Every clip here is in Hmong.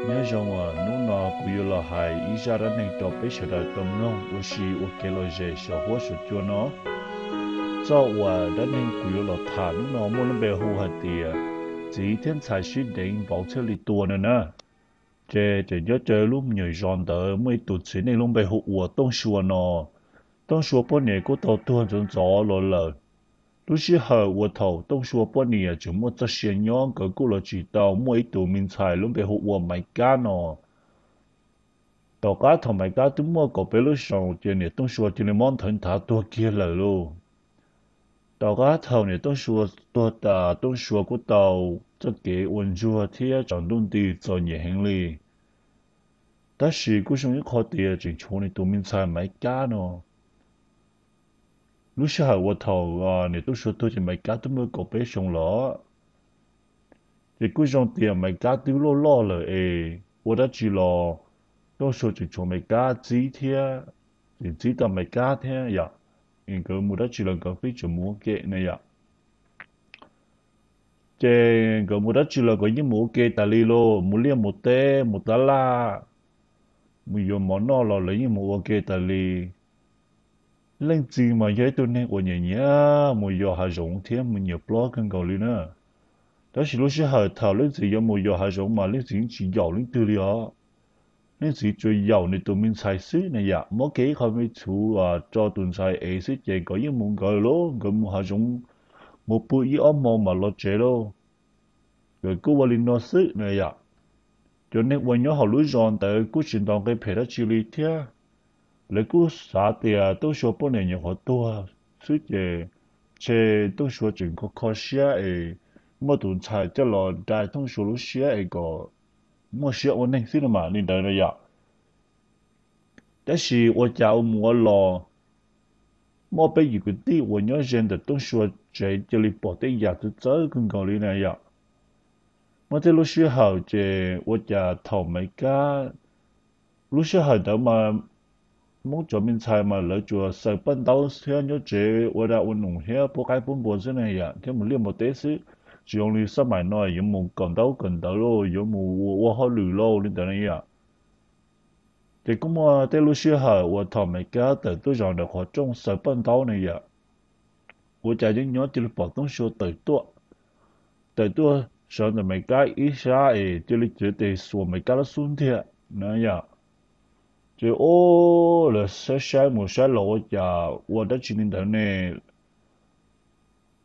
Nyob zoo, hnub no kuv yuav los hais ib zaj dab neeg rau peb sawv daws tau mloog ua si ua kev lom zem saum huab saum cua no. Txoj uas dab neeg kuv yuav los tham hnub no muaj lub npe hu hais tias txiv thiab ntxhais sib deev vauv thiaj li tua no na. Ces tseem nyob rau lub me nyuam zos ntawd muaj ib tug txiv neej lub npe hu ua Tooj Sua no. Tooj Sua poj niam kuj tau tuag ntxov ntxov los lawm. Lub sij hawm uas thaum Tooj Sua poj niam tseem muaj txoj sia nyob nkawd kuj los tsis tau muaj ib tug me ntxhais lub npe hu ua Maiv Kab no. Tom qab thaum Maiv Kab twb muaj kaum peb lub xyoos ces niam Tooj Sua cia li mob nthawv nthav tuag kiag lawm lauj. Tom qab thaum niam Tooj Sua tuag tas Tooj Sua kuj tau txoj kev ua ntsuag thiab tsaus ntuj nti txom nyem heev li. Tab sis kuj zoo ib qho tias tseem tshuav nws tus me ntxhais Maiv Kab no. Lub sij hawm uas thaum niam Tooj Sua tuag ces Maiv Kab twb muaj kaum peb xyoos los. Ces kuj zoo tias Maiv Kab twb loj loj lawm es ua dab tsi los Tooj Sua tseem tshuav Maiv Kab txib thiab, tseem txib tau Maiv Kab thiab yom. Es nkawd mus dab tsi los nkawd fib tseem mus ua ke na yom. Ces nkawd mus dab tsi los nkawd yeej mus ua ke tas li lauj, mus liaj mus teb mus tab laj, mus yuav mov noj los lawv yeej mus ua ke tas li. Leej txiv mas yog ib tug neeg uas nyiam nyiam mus yos hav zoov thiab mus nyiam plob kawg nkaus li na. Tab sis lub sij hawm thaum leej txiv yuav mus yos hav zoov mas leej txiv yeej tsis yaum leej twg li os. Leej txiv tsuas yaum nws tus me ntxhais xwb na yom, muab kiag ib qho me txhuv rau tus ntxhais ev xwb ces nkawd yeej mus nkawd lauj, nkawd mus hav zoov mus pw ib ob hmo mas los tsev lauj. Nkawd kuj ua li no xwb na yom. Cov neeg uas nyob hauv lub zos ntawd kuj tsis ntaus nqi phem dab tsi li thiab. Lawv kuj xav tias Tooj Sua poj niam nyuam qhuav tuag xwb ces ntshe Tooj Sua tseem kho kho siab es muaj tus ntxhais coj los dai Tooj Sua lub siab es kom muaj siab ua neeg xwb no mas li ntawd na yom. Tab sis ua cas ua mus ua los, muaj peb yim kwv tij uas nyob ze ntawm Tooj Sua tsev cia li pom tej yam txawv txawv kawg nkaus li na yom. Muaj tej lub sij hawm ces ua cas thaum Maiv Kab, lub sij hawm ntawd mas Hmoob cov me ntxhais mas lawv tsuas xaws paj ntaub thiab nyob tsev ua dab ua num thiab pub qaib pub npua xwb na yom, thiab mus liaj mus teb xwb. Tsis zoo li xab maim no yuav mus kawm ntaub kawm ntawv lauj, yuav mus ua ua hauj lwm lauj li ntawd na yom. Ces kuj muaj tej lub sij hawm uas thaum Maiv Kab tawm tuaj zaum ntawm qhov rooj xaws paj ntaub na yom, ua cas yeej nyob cia li pom Tooj Sua tawm tuaj, tawm tuaj sawv ntawm Maiv Kab ib sab es cia li cev tes xuas Maiv Kab lub xub ntiag na yom. Ces ua lawv saib saib mus saib los ua cas ua dab tsi li ntawd ne.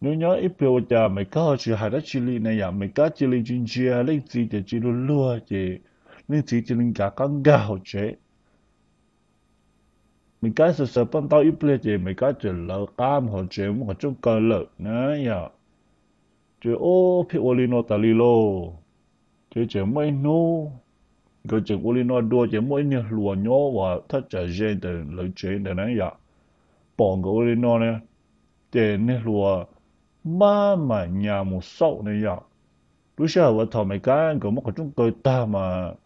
Nyob nyob ib pliag ua cas Maiv Kab ho tsis hais dab tsi li na yom, Maiv Kab cia li ntsia ntsia leej txiv ces tsis luag luag ces leej txiv cia li nkag qab nkag hauv tsev. Maiv Kab xaws xaws paj ntaub ib pliag ces Maiv Kab txawm lawv qab mus hauv tsev muab qhov rooj kaw lawm na yom. Ces ua pheej ua li no tas li lauj. Ces tseem muaj ib hnub nkawd tseem ua li no dua ces muaj ib niag hluas nyob uas thaj tsam ze ntawm lawv tsev ntawd na yom, pom nkawd ua li no na, ces niag hluas maj mam nyas mus xauj na yom. Lub sij hawm uas thaum Maiv Kab nkawd muab qhov rooj kaw tag mas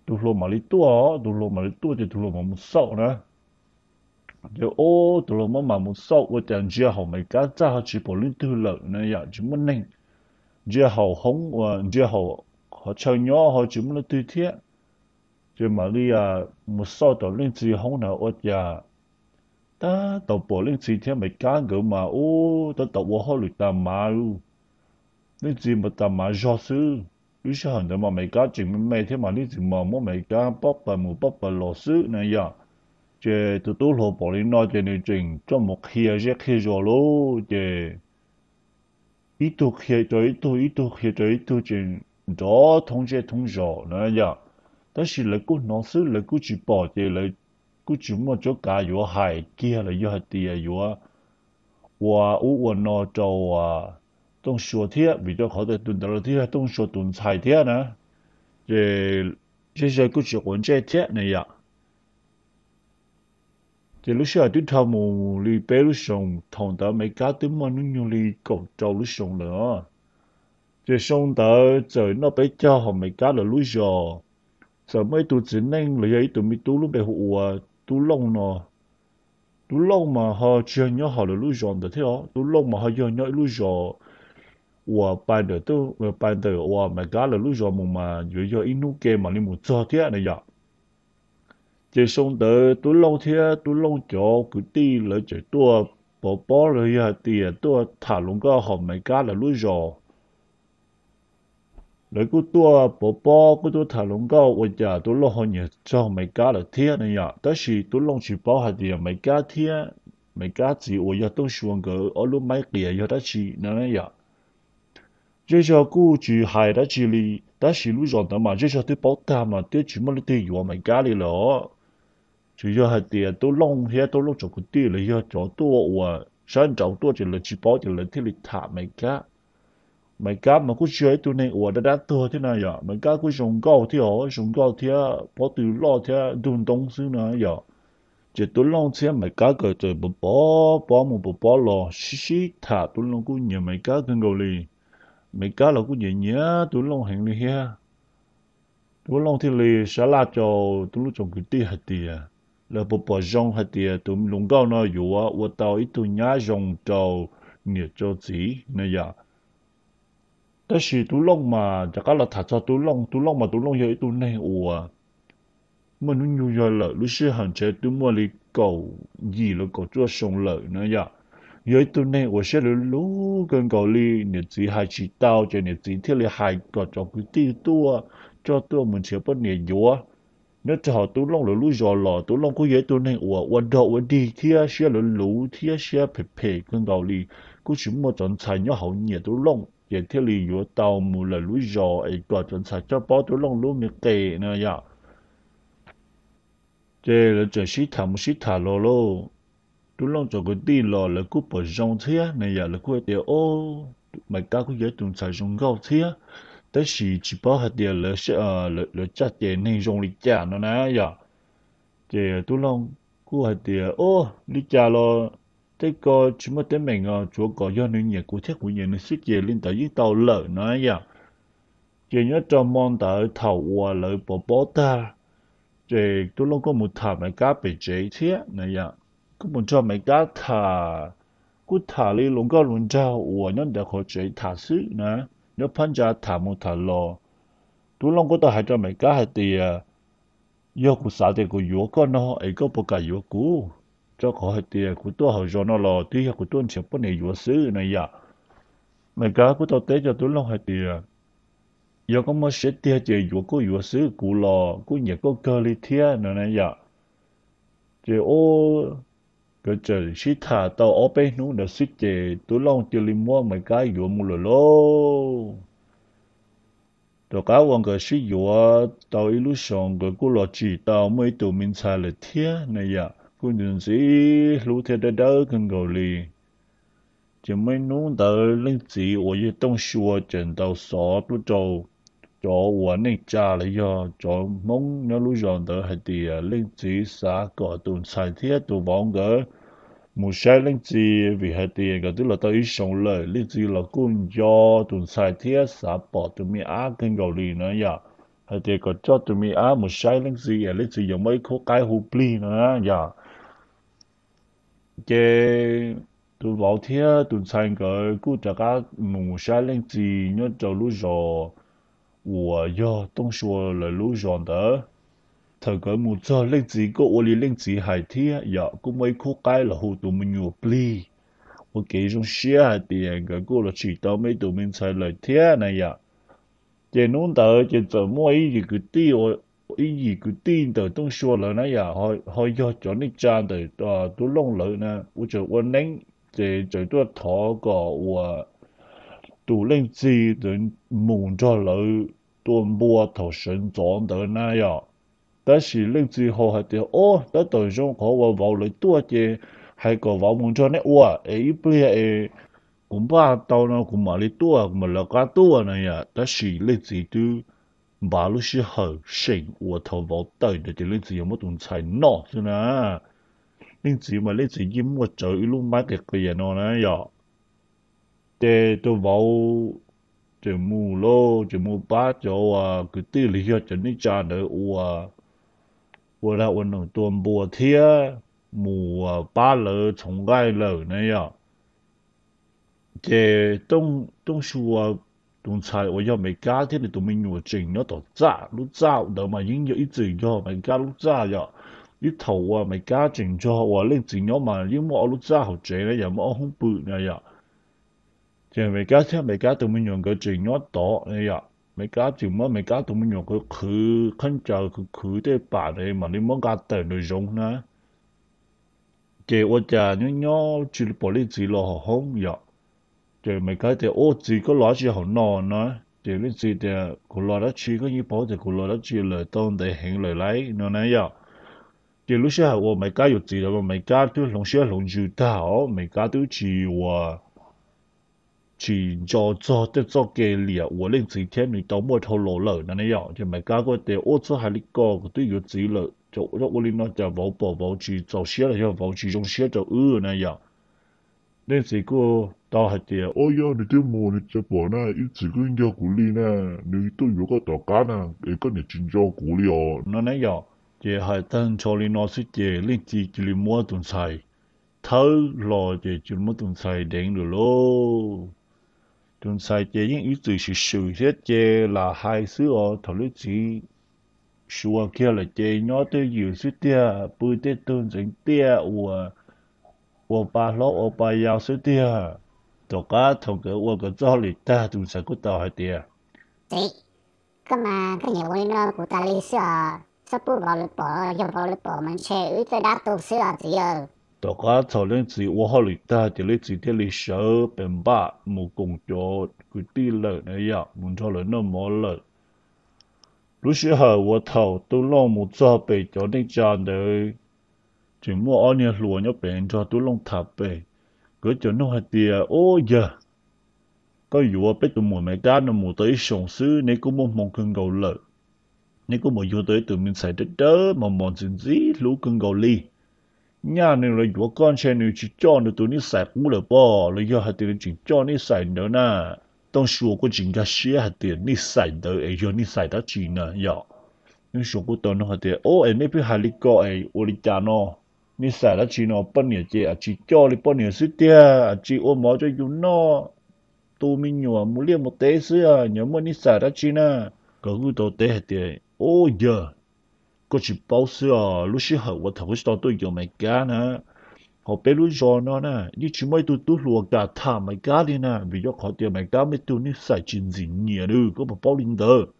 tus hluas mam li tuaj, tus hluas mam li tuaj ces tus hluas mam mus xauj na. Ces ua tus hluas maj mam mus xauj ua cas ntsia hauv Maiv Kab txaj ho tsis pom leej twg lawm na yom, tsis muaj neeg. Ntsia hauv hoob, ntsia hauv qhov chaw nyob ho tsis muaj leej twg thiab. Ces mam li mus xauj tom leej txiv hoob na ua cas tab tom pom leej txiv thiab Maiv Kab nkawd mas ub tab tom ua hauj lwm tas mav lauj. Leej txiv mas tas mav zog xwb. Lub sij hawm ntawd mas Maiv Kab tseem me me thiab mas leej txiv mas muab Maiv Kab pob pas mus pob pas los xwb na yom. Ces tus tub hluas pom li no ces nws tseem coj mus qhia zej qhia zos lauj ces ib tug qhia rau ib tug, ib tug qhia rau ib tug ces nrov thoob zej thoob zos na yom. Tab sis lawv kuj hnov xwb lawv kuj tsis pom ces lawv kuj tsis muaj cuab kav yuav hais kiag los yog hais tias yuav ua ub ua no rau Tooj Sua thiab vim rau qhov tias tus ntawd los twb yog Tooj Sua tus ntxhais thiab na. Ces zej zog kuj tsis quav ntsej thiab na yom. Ces lub sij hawm twb dhau mus li peb lub xyoos, thaum ntawd Maiv Kab twb muaj hnub nyoog li kaum rau lub xyoos lawm os. Ces xyoo ntawd txawm noj peb caug hauv Maiv Kab lawv lub zos, txawm muaj ib tug txiv neej los yog ib tug me tub lub npe hu ua Tub Looj no. Tub Looj mas ho tsis yog nyob hauv lawv lub zos ntawd thiab os, Tub Looj mas ho yog nyob ib lub zos uas pais ntawm, pais ntawm uas Maiv Kab lawv lub zos mus mas yuav yog ib hnub ke mam li mus txog thiab na yom. Ces xyoo ntawd Tub Looj thiab Tub Looj cov kwv tij lawv tseem tuaj pov pob los yog hais tias tuaj tham hluas nkauj hauv Maiv Kab lawv lub zos. Lawv kuj tuaj pov pob kuj tuaj tham hluas nkauj ua cas Tub Looj ho nyiam txog Maiv Kab lawm thiab na yom. Tab sis Tub Looj tsis paub hais tias Maiv Kab thiab Maiv Kab txiv uas yog Tooj Sua nkawd ob lub maib qias yog dab tsi no na yom. Zej zog kuj tsis hais dab tsi li, tab sis lub zos ntawd mas zej zog twb paub tag mas twb tsis muaj leej twg yuav Maiv Kab li lawm. Tsuas yog hais tias Tub Looj thiab Tub Looj cov kwv tij los yog cov tuaj uas sab nraud tuaj ces lawv tsis paub ces lawv thiaj li tham Maiv Kab. Maiv Kab mas kuj tsis yog ib tug neeg uas dab dab tuag thiab na yom, Maiv Kab kuj zoo nkauj thiab os, zoo nkauj thiab pob tw loj thiab ntug ntoo xwb na yom. Ces Tub Looj thiab Maiv Kab nkawd txawm pov pob mus pov pob los sib sib tham, Tub Looj kuj nyiam Maiv Kab kawg nkaus li. Maiv Kab los kuj nyiam nyiam Tub Looj heev li thiab. Tub Looj thiaj li sab laj rau Tub Looj tsoom kwv tij hais tias lawv puas pom zoo hais tias tus hluas nkauj no yuav ua tau ib tug nyab zoo rau niam rau txiv na yom. Tab sis Tub Looj mas rov qab los tham txog Tub Looj, Tub Looj mas Tub Looj yog ib tug neeg uas muaj hnub nyoog yog lawm, lub sij hawm ntshe twb muaj li kaum yim los kaum cuaj xyoo lawm na yom. Yog ib tug neeg uas siab luv luv kawg nkaus li, niam txiv hais tsis tau ces niam txiv thiaj li hais kom cov kwv tij tuaj, coj tuaj mus nrhiav poj niam yuav. Nyob rau hauv Tub Looj lawv lub zos los Tub Looj kuj yog ib tug neeg uas ua dog ua dig thiab siab luv luv thiab siab phem phem kawg nkaus li, kuj tsis muaj cov ntxhais nyob hauv nyiam Tub Looj ces thiaj li yuav tau mus lawm lub zos es kom cov ntxhais coj paub Tub Looj lub me qe na yom. Ces lawv txawm sib tham mus sib tham los lauj, Tub Looj cov kwv tij los lawv kuj pom zoo thiab na yom, lawv kuj hais tias o, Maiv Kab kuj yog ib tus ntxhais zoo nkauj thiab, tab sis tsis paub hais tias lawv tsaj ces neeg zoo li cas no na yom. Ces Tub Looj kuj hais tias o, li cas los tej ko tsis muaj teeb meem os, tsuav kom yog nws nyiam kuv thiab kuv nyiam nws xwb ces li ntawd yeej tau lawm no yom. Ces nyob rau hmo ntawd thaum uas lawv pov pob tag, ces Tub Looj kuj mus tham Maiv Kab pem tsev thiab na yom. Kuj mus nrog Maiv Kab tham, kuj tham li hluas nkauj hluas nraug uas nyob ntawm qhov tsev tham xwb na, nyob phab ntsa tham mus tham los. Tub Looj kuj tau hais rau Maiv Kab hais tias yog kuv xav tias kuv yuav koj no es koj puas kam yuav kuv, rau qhov hais tias kuv tuaj hauv zos no los twb yog kuv tuaj nrhiav poj niam yuav xwb na yom. Maiv Kab kuj tau teb rau Tub Looj hais tias yog koj muaj siab tiag ces yuav kuj yuav xwb, kuv los kuj nyiam koj kawg li thiab no na yom. Ces o, nkawd txawm sib tham tau ob peb hnub ntawd xwb ces Tub Looj cia li muab Maiv Kab yuav mus lawm lauj. Tom qab uas nkawd sib yuav tau ib lub xyoos nkawd kuj los tsim tau muaj ib tug me ntxhais lawm thiab na yom, kuj ntxim ntxim hlub thiab dawb dawb kawg nkaus li. Ces muaj ib hnub ntawd leej txiv uas yog Tooj Sua tseem ntaus xov tuaj rau cov uas neej tsa los yog cov Hmoob nyob lub zos ntawd hais tias leej txiv xav kom tus ntxhais thiab tus vauv nkawd mus saib leej txiv, vim hais tias nkawd twb los tau ib xyoos lawm, leej txiv los kuj nco tus ntxhais thiab xav pom tus me ab kawg nkaus li na yom. Hais tias kom coj tus me ab mus saib leej txiv es leej txiv yuav muaj ib khub qaib hu plig no na yom. Ces tus vauv thiab tus ntxhais nkawd kuj rov qab mus saib leej txiv nyob rau lub zos uas yog Tooj Sua lawv lub zos ntawd. Thaum nkawd mus txog leej txiv kuj ua li leej txiv hais thiab yom, kuj muaj ib khub qaib los hu tus me nyuam plig, ua kev zoo siab hais tias nkawd kuj los tsim tau muaj ib tug me ntxhais lawm thiab na yom. Ces hnub ntawd ces txawm muaj ib yim kwv tij, ib yim kwv tij ntawm Tooj Sua lawv na yom, ho yog cov neej tsa ntawm Tub Looj lawv na ua tseem ua neeb, ces tseem tuaj thov kom uas tus leej txiv ntawd mus nrog lawv tua npua thaum sawv ntxov ntawd na yom. Tab sis leej txiv ho hais tias o, tab tom zoo qhov uas vauv lawv tuaj ces hais kom vauv mus nrog neb ua es ib pliag es kuv npaj tau no kuv mam li tuaj, kuv mam lawv qab tuaj na yom. Tab sis leej txiv twb npav lub sij hawm seem uas thaum vauv tawm ntawd ces leej txiv yuav muab tus ntxhais noj xwb na. Leej txiv mas leej txiv yeej muaj tsawv ib lub maib qias qias no na yom. Ces tus vauv tseem mus lauj, tseem mus pab cov uas kwv tij los yog cov neej tsa ntawd ua, ua dag ua noog tua npua thiab mus pab lawv txhoov nqaij lawm na yom. Ces Tooj Sua tus ntxhais uas yog Maiv Kab thiab nws tus me nyuam tseem nyob tom txaj, lub txaj ntawd mas yeej yog ib txwm yog Maiv Kab lub txaj yom. Ib thaum uas Maiv Kab tseem nrog uas leej txiv nyob mas yeej muaj ob lub txaj hauv tsev na yom, muaj ob hoob pw na yom. Ces Maiv Kab thiab Maiv Kab tus me nyuam nkawd tseem nyob tod na yom, Maiv Kab tseem muab Maiv Kab tus me nyuam nkawd qhwv qhab ncaws, khwv khwv tej pam na mam li muab nqa tawm nraum zoov na. Ces ua cas nyob nyob tsis pom leej txiv los hauv hoob yom. Ces Maiv Kab tias, Ua txiv, koj los dab tsi hauv no? No ces leej txiv tias, Kuv los dab tsi, koj yeej paub tias kuv los dab tsi lawm, tau ntev heev lawm lauj, no na yom. Ces lub sij hawm uas Maiv Kab yuav txiv lawm mas Maiv Kab twb hloov siab hloov ntsws tag os, Maiv Kab twb tsis ua tsis ntso txog tej txoj kev liam uas leej txiv thiab nws tau muaj dhau los lawm no ne yom. Ces Maiv Kab kuj tias, Ua txhob hais li ko, kuv twb yuav txiv lawm, ua li no cas vauv pom vauv tsis txaus siab los yog vauv tsis zoo siab rau wb na yom. Leej txiv kuj tau hais tias, Ua yog nws twb mus nws tsis pom na, ib txwm kuj nco kuv li na, nws tuaj yuav koj tom qab na, es koj niam tsis ntso kuv li os, no ne yom. Ces hais tag nrho li no xwb ces leej txiv cia li muab tus ntxhais thawb hlo ces cia li muab tus ntxhais deev lawm lauj. Tus ntxhais ces yeej ib txwm swm swm thiab ces lam hais xwb os, thaum leej txiv Sua kiag lawm ces nyob twj ywm xwb tiag, pw tej tug ntxeev tiaj ua pa hlob ua pa yau xwb tiag. Tom qab thaum nkawd ua nkawd txoj hauj lwm tag tus ntxhais kuj tau hais tias, Txiv, koj mas koj nyiam ua li no kuv tas li xwb os, txhob pub vauv lawv pom, yog vauv lawv pom mas ntshe wb tej dab tu xwb os txiv aw. Tom qab thaum leej txiv ua hauj lwm tag ces leej txiv thiaj li sawv pes npaj mus koom cov kwv tij lawm na yom, mus nrog lawv noj mov lawm. Lub sij hawm uas thaum Tub Looj mus txog pem cov neej tsa ntawd, tseem muaj ob niag hluas nyob pem nrog Tub Looj tham pem. Nkawd cov nug hais tias, Ub yawg, koj yuav peb tus muam Maiv Kab no mus tau ib xyoos xwb neb kuj muaj hmoo kawg nkaus lawm. Neb kuj mus yug tau ib tug me ntxhais dawb dawb mos mos ntxim ntxim hlub kawg nkaus li. Nyaj nws los yuav koj ntshe nws tsis coj nws tus nij xais qub lawm pob, los yog hais tias nws tseem coj nij xais ntawd na. Tooj Sua kuj tsis nkag siab hais tias nij xais ntawd es yog nij xais dab tsi na yom. Tooj Sua kuj tau nug hais tias, Ub, es neb pheej hais li ko es ua li cas no? Nij xais dab tsi no? Poj niam ces a tsis coj li poj niam xwb tiag, a tsis ua mov rau yus noj, tu me nyuam mus liaj mus teb xwb, nyob muaj nij xais dab tsi na? Nkawd kuj tau teb hais tias, Ub yawg, koj tsis paub xwb os, lub sij hawm uas thaum kuv tsis tau tuaj yuav Maiv Kab na, hauv peb lub zos no na yeej tsis muaj ib tug tub hluas kam tham Maiv Kab li na, vim yog qhov tias Maiv Kab muaj ib tug nij xais tsis ntxim nyiam nws, koj puas paub li ntawd?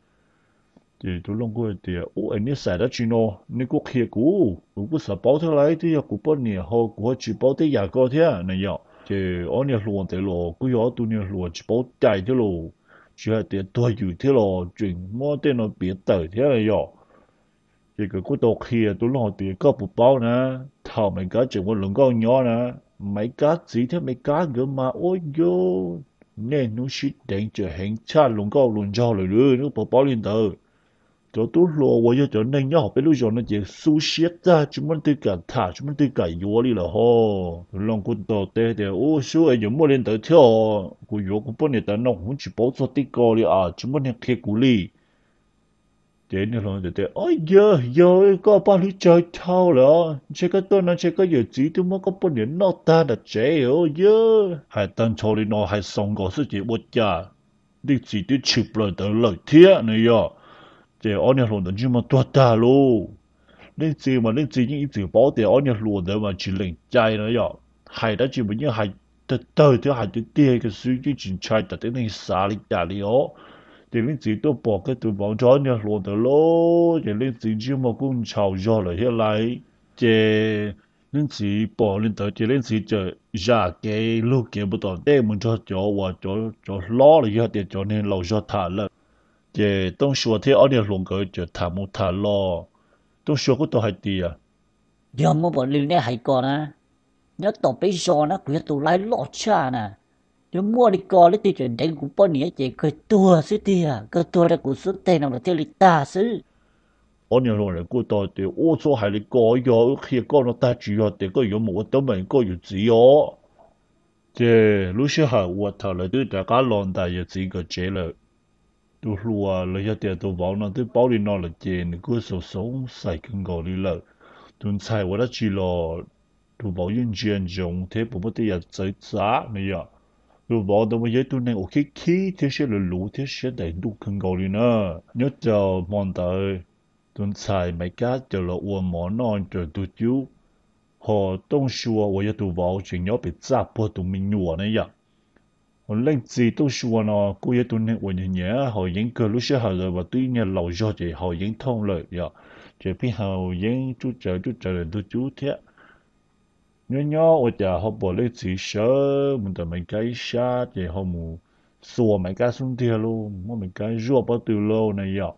Ces Tub Looj kuj hais tias, Ub, es nij xais dab tsi no? Nej kuj qhia kuv, kuv kuj xav paub thiab lauj, twb yog kuv poj niam ho kuv ho tsis paub tej yam ko thiab na yom. Ces ob niag hluas ntawd los kuj yog ob tug niag hluas tsis paub cai thiab los, tsis hais tias tuag ywm thiab los tseem muab tej no piav tawm thiab na yom. Ces nkawd kuj tau qhia Tub Looj hais tias, Koj puas paub na, thaum Maiv Kab tseem ua hluas nkauj nyob na, Maiv Kab txiv thiab Maiv Kab nkawd mas ua yog niaj hnub sib deev tseem heev tshaj hluas nkauj hluas nraug lawm, neb puas paub li ntawd? Cov tub hluas uas yog cov neeg nyob hauv peb lub zos no ces xu siab tag, tsis muaj leej twg kam tham, tsis muaj leej twg kam yuav li lawm ho. Tub Looj kuj tau teb tias, Ub, xyov es yuav muaj li ntawd thiab os, kuv yuav kuv poj niam tas no kuv tsis paub txog tej ko li as, tsis muaj neeg qhia kuv li. Ces niag hluas tias, Ob yawg, yog koj paj hlwb tsawv dhau lawm os, ntshe koj tuaj no ntshe koj yawm txiv twb muab koj poj niam noj tag nram tsev os yawg. Hais tag nrho li no hais xaus nkaus xwb ces ua cas leej txiv twb tshwm plaws ntawd lawm thiab no yom. Ces ob niag hluas ntawd ntsej muag tuag tag lauj. Leej txiv mas leej txiv yeej ib txwm paub tias ob niag hluas ntawd mas tsis lees cai no yom, hais dab tsi mas yeej hais tawg tawg thiab hais tiag tiag kiag xwb, yeej tsis ntshai tsam tej neeg xav li cas li os. Ces leej txiv tuaj pom kiag tus vauv nrog ob niag hluas ntawd lauj, ces leej txiv ntsej muag kuj ntshaus zog lawm thiab lauj. Ces leej txiv pom li ntawd ces leej txiv txawm zam kev lug kev mus tom ntej mus nrog cov uas cov hlob los yog tias cov neeg laus zog tham lawm. Ces Tooj Sua thiab ob niag hluas nkawd txawm tham mus tham los. Tooj Sua kuj tau hais tias, Yog muaj npaum li nej hais ko na, nyob tom peb zos na kuv yog tus laib loj tshaj na, yog muaj li ko leej twg tseem deev kuv poj niam ces kawg tuag xwb tiag, kawg tuag rau kuv xub teg no lawm thiaj li tag xwb. Ob niag hluas ntawd kuj tau tias, Ua txhob hais li ko, yog wb qhia koj no tag tsis yog tias koj yuav mus ua teeb meem koj yawm txiv os. Ces lub sij hawm uas thaum lawv twb rov qab los ntais yawm txiv nkawd tsev lawm, tus hluas los yog tias tus vauv no twb paub li no lawm ces nws kuj xoom xoom xais kawg nkaus li lawm. Tus ntxhais ua dab tsi los tus vauv yeej ntsia ntsoov thiab puas muaj tej yam txawv txav no yom. Tus vauv ntawd mas yog ib tug neeg uas khib khib thiab siab luv luv thiab siab daim ntuj kawg nkaus li na. Nyob rau hmo ntawd, tus ntxhais Maiv Kab caws los ua mov noj rau tus cub, ho Tooj Sua uas yog tus vauv tseem nyob pem txaj puag tus me nyuam na yom. Ho leej txiv Tooj Sua no kuj yog tus neeg uas nyiam nyiam haus yeeb kawg, lub sij hawm ntawd mas twb niag laus zog ces haus yeeb thooj lawm yom, ces pheej haus yeeb tsuj tsawv tsuj tsawv ntawm tus cub thiab. Nyob nyob ua cas ho pom leej txiv sawv mus ntawm Maiv Kab ib sab ces ho mus xuas Maiv Kab xub ntiag lauj, muab Maiv Kab zuaj pob tw lauj na yom.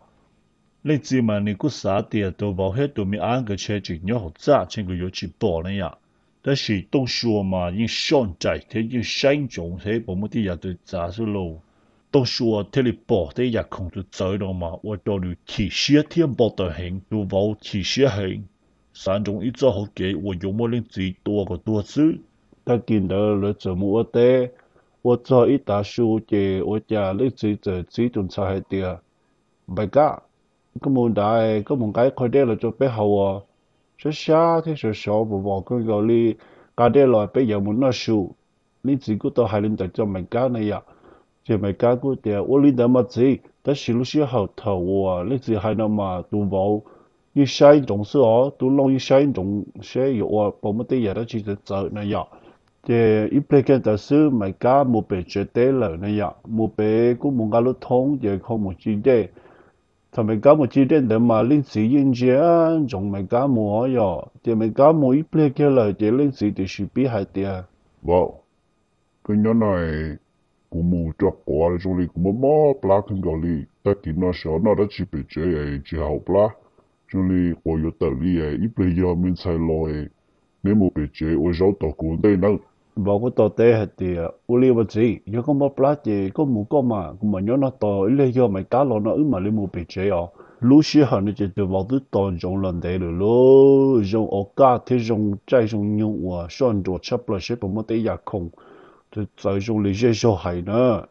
Leej txiv mas nws kuj xav tias tus vauv thiab tus me ab nkawd tseem nyob hauv txaj ces nkawd yuav tsis pom na yom. Tab sis Tooj Sua mas yeej soj nraim thiab yeej saib ntsoov thiab puas muaj tej yam txawv txav xwb lauj. Tooj Sua thiaj li pom tej yam khoom txawv txawv no mas ua rau nws chim siab thiab npau taws heev. Tus vauv chim siab heev, xav ntsoov ib txoj hauv kev uas yuav muab leej txiv tua kom tuag xwb. Tag kis ntawd lawv txawm mus ua teb, ua txog ib tav su ces ua cas leej txiv txawm txib tus ntxhais hais tias, Npais Kab, koj mus nrad, koj mus nqa ib qho dej los rau peb haus os. Sab sab thiab sov sov vos vos kawg nkaus li, nqa dej los peb yuav mus noj su. Leej txiv kuj tau hais li ntawd rau Maiv Kab na yom. Ces Maiv Kab kuj tias, Ua li ntawd mas txiv. Tab sis lub sij hawm thaum uas leej txiv hais no mas tus vauv yeej saib ntsoov xwb os, tus looj yeej saib ntsoov seb yuav ua puas muaj tej yam dab tsi txawv txawv na yom. Ces ib pliag kiag ntawd xwb Maiv Kab mus pem tsev teb lawm na yom, mus pem kuj mus nqa lub thoob ces ho mus ci dej. Thaum Maiv Kab mus ci dej ntawd mas leej txiv yeej ntsia ntsoov Maiv Kab mus yom, ces Maiv Kab mus ib pliag kiag lawm ces leej txiv tiam sis pib hais tias, Vauv, koj nyob no, kuv mus rau quav zoo li kuv mob mob plab kawg nkaus li. Tag kis no sov noj dab tsi pem tsev es tsis haum plab, zoo li quav yuav tawm li. Ib pliag yog me ntxhais los, neb mus pem tsev ua zaub tos kuv ua ntej nawb. Vauv kuj tau teb hais tias, Ua li mas txiv, yog koj mob plab ces koj mus koj mas, kuv mam nyob no tos ib pliag yog Maiv Kab los no wb mam li mus pem tsev os. Lub sij hawm no ces tus vauv twb tos ntsoov los ntev lawm lauj, zoo ua kaj thiab zoo tsaij zoo nyoog uas soj ntsuam tshaj plaws seb puas muaj tej yam khoom txawv zoo li zej zog hais na.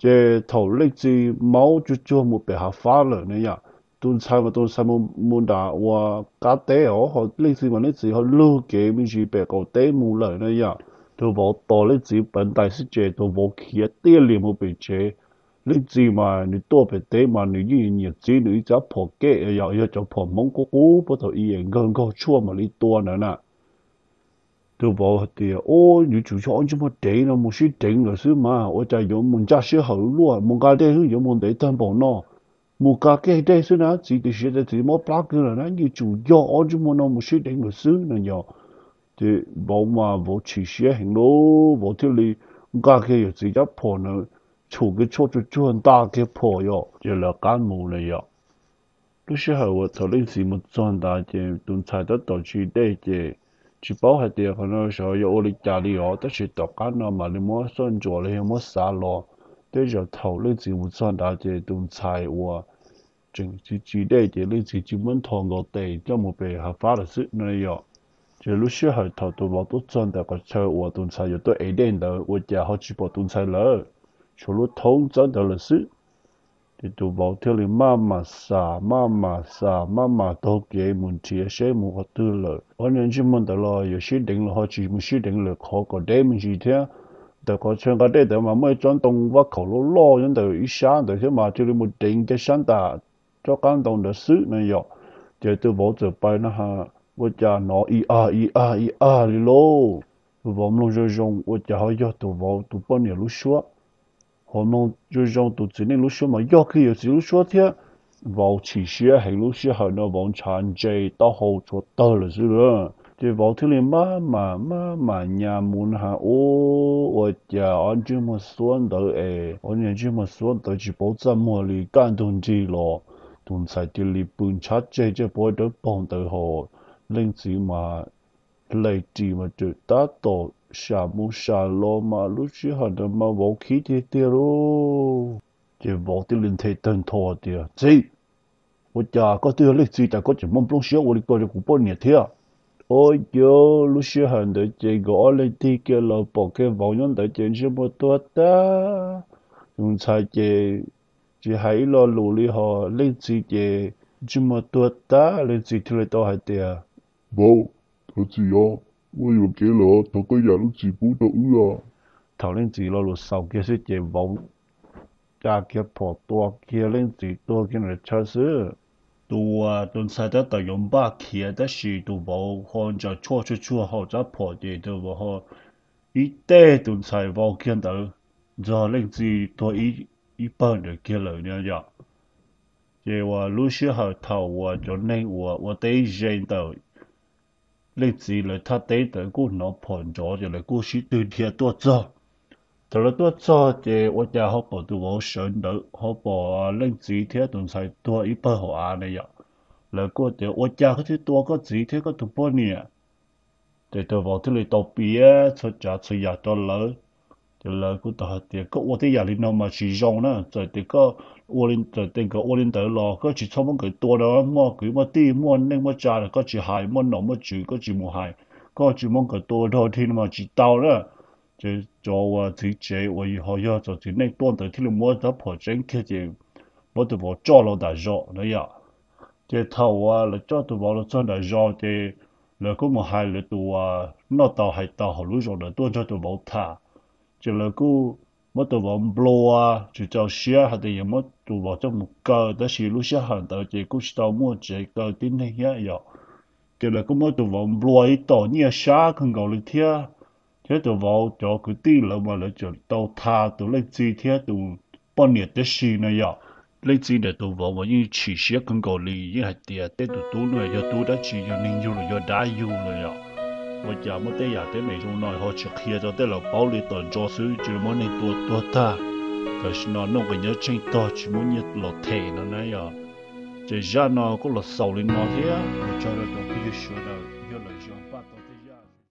Ces thaum leej txiv maub tsuag tsuag mus pem hav fab lawm na yom, tus ntxhais mas tus ntxhais mus nram ua qab teb os, ho leej txiv mas leej txiv ho lug kev me ntsis pem qaum teb mus lawm na yom. Tus vauv tos leej txiv pawv ntais xwb ces tus vauv khiav tiaj lias mus pem tsev. Leej txiv mas nws tuaj pem teb mas nws yeej nyiam txib nws ib rab phom kej, yog cov phom Hmoob qub qub puag thaum ub nkawg nkaug tshuaj mam li tua ntawd na. Tus vauv hais tias, Ub, yuav tsum yog ob ntsej muag deev no mus sib deev lawm xwb mas, ua cas yuav mus ntsaj sij hawm luaj, mus nqa dej xwb yuav mus ntev tag npaum no. Mus nqa kiag dej xwb na txiv, tiam sis tias txiv mob plab kawg lawm na, yuav tsum yog ob ntsej muag no mus sib deev lawm xwb no yom. Ces vauv mas vauv chim siab heev lauj, vauv thiaj li nqa kiag yawm txiv rab phom na, tshum kiag tshuaj tsuag tsuag nta kiag phom yom, ces lawv qab mus na yom. Lub sij hawm uas thaum leej txiv mus txog ntawd ces tus ntxhais tab tom ci dej ces tsis paub hais tias qhov no xyov yog ua li cas li os, tab sis tom qab no mam li muab soj ntsuam los yog muab xav los. Tej zaum thaum leej txiv mus txog ntawd ces tus ntxhais uas tseem ci ci dej ces leej txiv cia muab nthos nkaus tes coj mus pem hav fab lawm xwb no yom. Ces lub sij hawm thaum tus vauv tuaj txog ntawm qhov chaw uas tus ntxhais yuav tuaj ev dej ntawd ua cas ho tsis pom tus ntxhais lawm, tshuav lub thoob txawb ntawd lawm xwb. Ces tus vauv thiaj li maj mam xav, maj mam xav, maj mam taug kev mus nrhiav seb mus qhov twg lawm. Ob niag ntsej muag ntawd los yuav sib deev los ho tsis mus sib deev lawm, qhov kom deb me ntsis thiab. Ntawm qhov chaw nqa dej ntawd mas muaj ib tsob ntoo vaj khaum loj loj nyob ntawm ib sab ntawd thiab mas cia li mus deev kiag sab nram rov qab ntoo ntawd xwb no yom. Ces tus vauv txawm pais no ha, ua cas hnov i a i a i a li lauj. Tus vauv mloog zoo zoo ua cas ho yog tus vauv tus poj niam lub suab. Ho mloog zoo zoo tus txiv neej lub suab mas yog kiag yawm txiv lub suab thiab. Vauv chim siab heev, lub sij hawm no vauv ntshav ntse taub hau tshuav tawg lawm xwb a. Ces vauv thiaj li maj mam maj mam nyas mus na ha, ua cas ob ntsej muag xuab ntawd es ob niag ntsej muag xuab ntawd tsis paub txaj muag li, kaj ntug nrig los tus ntxhais cia li pw ntshav tseg tseg pov dawb paug ntawd ho leej txiv mas hle ris mas tab tom sam mus sam los mas lub sij hawm ntawd mas vauv khib tiag tiag lauj. Ces vauv thiaj li nthe tawg ntho tias, Txiv, ua cas koj twb yog leej txiv cas koj tseem muaj nplooj siab ua li ko rau kuv poj niam thiab? Ua cas lub sij hawm ntawd ces nkawd ob leeg tig kiag los pom kiag vauv nyob ntawd ces ntsej muag tuag tag. Tus ntxhais ces tsis hais ib lo lus li ho leej txiv ces ntsej muag tuag tag. Leej txiv thiaj li tau hais tias, Vauv, thov txim os, muaj yuam kev lawm, thov koj yam lub txim pub rau wb os. Thaum leej txiv lo lus xaus kiag xwb ces vauv ca kiag phom tua kiag leej txiv tuag kiag ntawm chaw xwb. Tus, tus ntxhais tab tom yuav npaj khiav tab sis tus vauv ho ntsaws tshuaj tshuaj tshuaj hauv rab phom ces tus vauv ho ib teg tus ntxhais vau kiag ntawd, ntxog leej txiv tuag ib pawg ntawd kiag lawm no yom. Ces uas lub sij hawm thaum uas cov neeg uas ua teb ze ntawm leej txiv lawv thaj teb ntawd kuj hnov phom nrov ces lawv kuj sib twg dhia tuaj txog. Thaum lawv tuaj txog ces ua cas ho pom tus vauv sawv ntawd ho pom leej txiv thiab tus ntxhais tuag ib pawg hauv av na yom. Lawv kuj tias ua cas koj thiaj tua koj txiv thiab koj tus poj niam? Ces tus vauv thiaj li tau piav txhua tsav txhua yam rau lawv. Ces lawv kuj tau hais tias koj ua tej yam li no mas tsis zoo na, txawm tias koj ua, txawm tias nkawd ua li ntawd los koj tsis txhob muab nkawd tua no, muaj kwv muaj tij muaj neej muaj tsa los koj tsis hais, muaj nom muaj tswv koj tsis mus hais, koj tsis muab nkawd tua dog dig no mas tsis tau na. Ces cov uas txiv tsev uas ho yog txom txiv neej tuaj ntawd thiaj li muab rab phom tseeb kiag ces muab tus vauv coj los nram zos na yom. Ces thaum uas lawv coj tus vauv los txog nram zos ces lawv kuj mus hais lawv tus uas noj tau hais tau hauv lub zos ntawd tuaj nrog tus vauv tham. Ces lawv kuj muab tus vauv nplua, tsis txaus siab hais tias yuav muab tus vauv coj mus kaw tab sis lub sij hawm ntawd ces kuj tsis tau muaj tsev kaw tib neeg thiab yom. Ces lawv kuj muab tus vauv nplua ib tom nyiaj sab kawg nkaus li thiab, thiab tus vauv cov kwv tij lawv mas lawv tseem tau tha tus leej txiv thiab tus poj niam tib si no yom. Leej txiv ntawm tus vauv mas yeej chim siab kawg nkaus li, yeej hais tias tej tus tub no yog tub dab tsi, yog neeg yug los yog dab yug no yom. Ua cas muab tej yam teeb meem zoo no ho tsis qhia rau tej laus paub li, tom ntso xwb cia li muab neeg tua tuag tag. Tam sim no nuj nqis nyob tsheej tog tsis muaj nyiaj los them no na yom. Ces zaj no kuj los xaus li no thiab ua tsaug rau cov phooj ywg sawv daws yog lawm zoo.